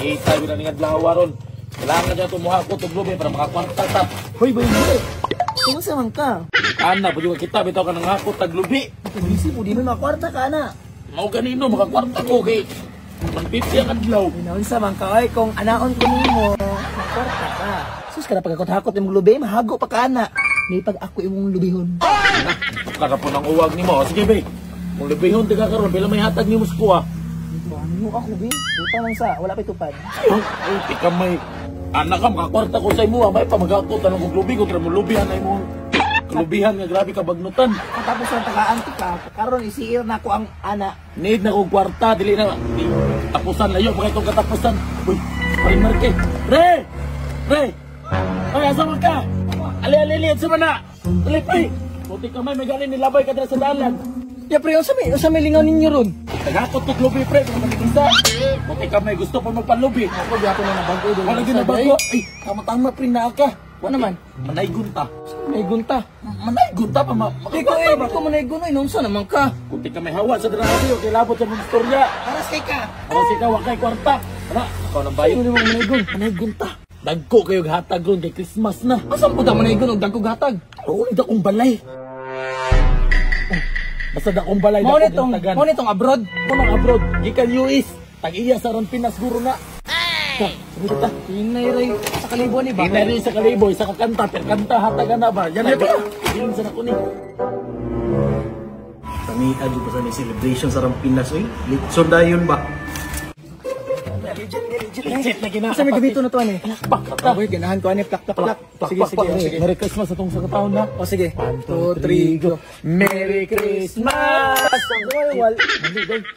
Kita yun na nga adlaw ron. Kailangan niya tumuha ko tuglubi para makakwarta ta. Hoy, boy, boy. Kumusta man ka? Ana, pwede ka kita, bitaw ka nang hakot taglubi. Busy po, di mo makakwarta ka na. Mao ganino, makakwarta ko kay 150 ang adlaw. Naunsa man ka, oy, kung anaon ko nimo, makakwarta ka. Sus ka na pagkakot-hakot imong lubi, mahago pa ka na. May pag ako imong lubihon. Kada po ng uwag nimo. Sige, be. Kung lubihon ti ka karon, pila may hatag nimo sa kuha? Ano ako, be? Puta lang sa, wala pa tupad. Ay, ti ka may anak ka, makakwarta ko sa imo, may pamagakot anong kong lubi ko, pero mo lubihan na imong lubihan nga grabe ka bagnutan. Katapos ang takaan ti ka, karon isiir na ko ang ana. Need na kong kwarta, dili na di, tapusan layo pa itong katapusan. Uy, pre Marke. Pre! Pre! Ay, asa man ka? Ali, ali, ali, asa man na? Dali, pre! Puti ka may galing nilabay ka dira sa dalan. Ya pre, unsa may lingaw ninyo ron? Tagakot to lubi, pre, kung matigisa. Puti ka may gusto pa magpalubi. Ako di ako na nabago. Wala gyud nabago. Ay, tama-tama pre na ka. Wa naman. Manaygon ta. Manaygon ta. Manaygon ta pa ma. Di ko eh, di ko manaygon oy, unsa naman ka? Kunti ka may hawa sa dira kay labot sa mong istorya. Aras kay ka. Aras kay ka, wa kay kwarta. Ana, ikaw nang bayot. Ano mo manaygon? Manaygon ta. Dagko kayo hatag ron kay Christmas na. Asa po ta manaygon og dagko hatag? Oo, dakong balay. Oh, basta dakong balay Mao nitong abroad. Mao nang abroad gikan US. Tag-iya sa ron Pinas guro na. Ay. Sabi ta. Hinay ray sa kalibo ni ba? Hinay ray sa kalibo, isa ka kanta, per kanta hatagan na ba? Yan ba? Yun sa nako ni. Tania jud pa sa ni celebration sa ron Pinas oy. Litson dayon ba? Legit na gina. Sa may gabito na to ani. Plak ta. Boy, ganahan ko ani plak plak plak. Sige sige sige. Merry Christmas atong sa kataon na. O sige. 1 2 3 go. Merry Christmas. Wal.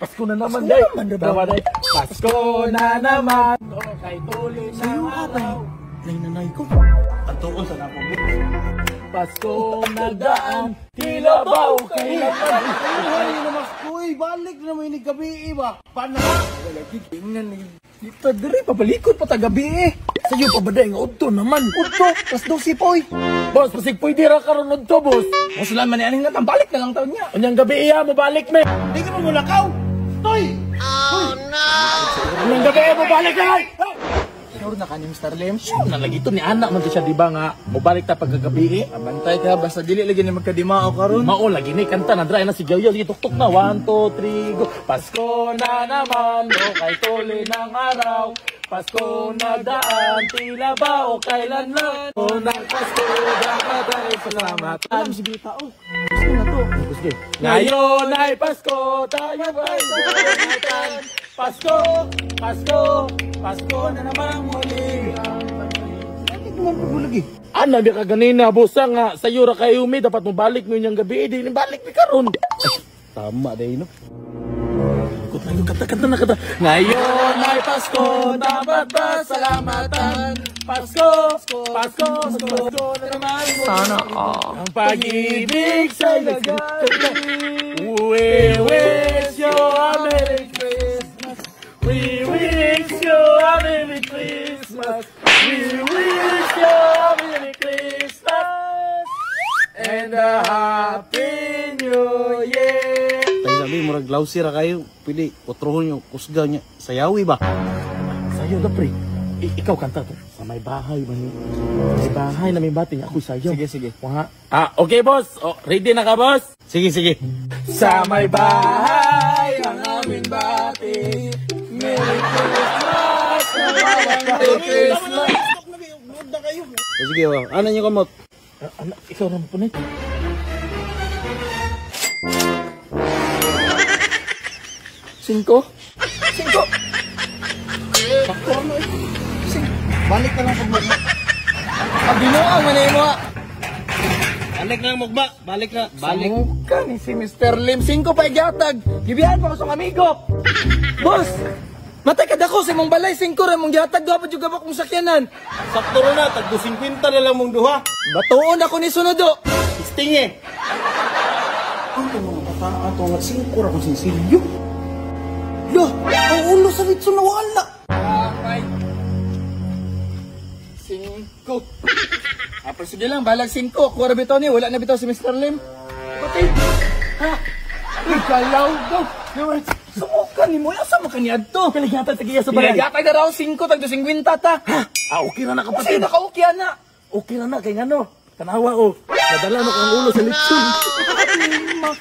Pasko na naman day. Pasko na naman. Kay tuloy na araw. Nay nanay ko. Antuon sa nako. Pasko nagdaan, tila ba o kailanman? Ay, namas koy, balik na mo ini gabi ba? Pana. Wala gigingnan ni. Dito diri pabalikod pa ta gabi eh. Sayo pa ba day nga udto naman? Udto, tas 12 poy. Boss, pasig pwede ra karon udto, boss. Musulan man ni aning natang balik na lang taon niya. Unyang gabi iya mo balik me. Di ka mo mulakaw. Toy. Oh no. Unyang gabi iya mo balik na. Sure na ka ni Mr. Lim? Sure na lagi to ni anak man siya di ba nga mobalik ta pagkagabi eh. Abantay ka basta dili lagi ni magkadimao karon. Mao lagi ni kanta na dry na si Gyoyo sige tuktok na 1 2 3 go. Pasko na naman o kay tuloy ng araw. Pasko nagdaan tila ba o kailan lang. Unang Pasko dapat ay salamat. Alam sige tao. Gusto na to. Sige. Ngayon ay Pasko tayo ay salamatan. Pasko, Pasko, Pasko na naman muli. Bakit mo pagulagi? Ana, di ka ganina, bosa nga. Sa'yo ra kayo, mi. Dapat mo balik mo yung gabi. Di, balik mi karon. Ay, tama dahil, no? Kanta, kanta na, kanta. Ngayon ay Pasko, dapat ba salamatan? Pasko, Pasko, Pasko na naman muli. Sana all. Ang pag-ibig sa'y We wish you a Merry Christmas. We wish you a Merry Christmas. We wish you a Merry Christmas. And a Happy New Year. Tayo sabi murag lousy ra kayo. Pili otrohon yung kusga niya. Sayawi ba? Sayo na pre. Ikaw kanta to. Sa may bahay man. May bahay na may bating ako sayo. Sige sige. Wa. Ah, okay boss. Oh, ready na ka boss? Sige sige. Sa may bahay ang aming bati. Merry Christmas! Merry Christmas! O, sige, oh. Ano niyo kamot? Ano, ikaw naman po nito. 5? 5! Sakto ano eh. Balik na lang pag Pag binuang man eh mo. Balik na lang mugba. Balik na. Balik. Samuka ni si Mr. Lim. 5 pa igyatag. Gibihan pa ko sa amigo. Boss! Matay ka dako sa imong balay. 5 ra mong gihatag. Duha pa jud ka ba kung sakyanan? Sakto ra na. Tag 50 na lang mong duha. Batuon ako ni sunodo. Sting eh. Ang mga bata ato nga 5 ra kung sinsilyo. Lo, ang ulo sa litso na wala. 5. Ah, pero sige lang, balag 5. Kuha ra bitaw ni, wala na bitaw si Mr. Lim. Pati. Ha? Uy, kalaw daw. Sumukan nimo, asa man ka niadto? Pila gihatag sa iya sa balay? Gihatag na raw 5 tag 50 ta. Ah, okay ra na, Kasi kapatid. naka-okay na. Okay ra na kay ngano. Tanawa oh. Nadala no kang ulo sa lechon.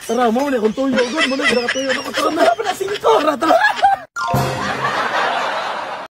Tara mo ni akong tuyo gud, mo ni nakatuyo na ko. Tara na. Tara pa na 5. Tara, tara.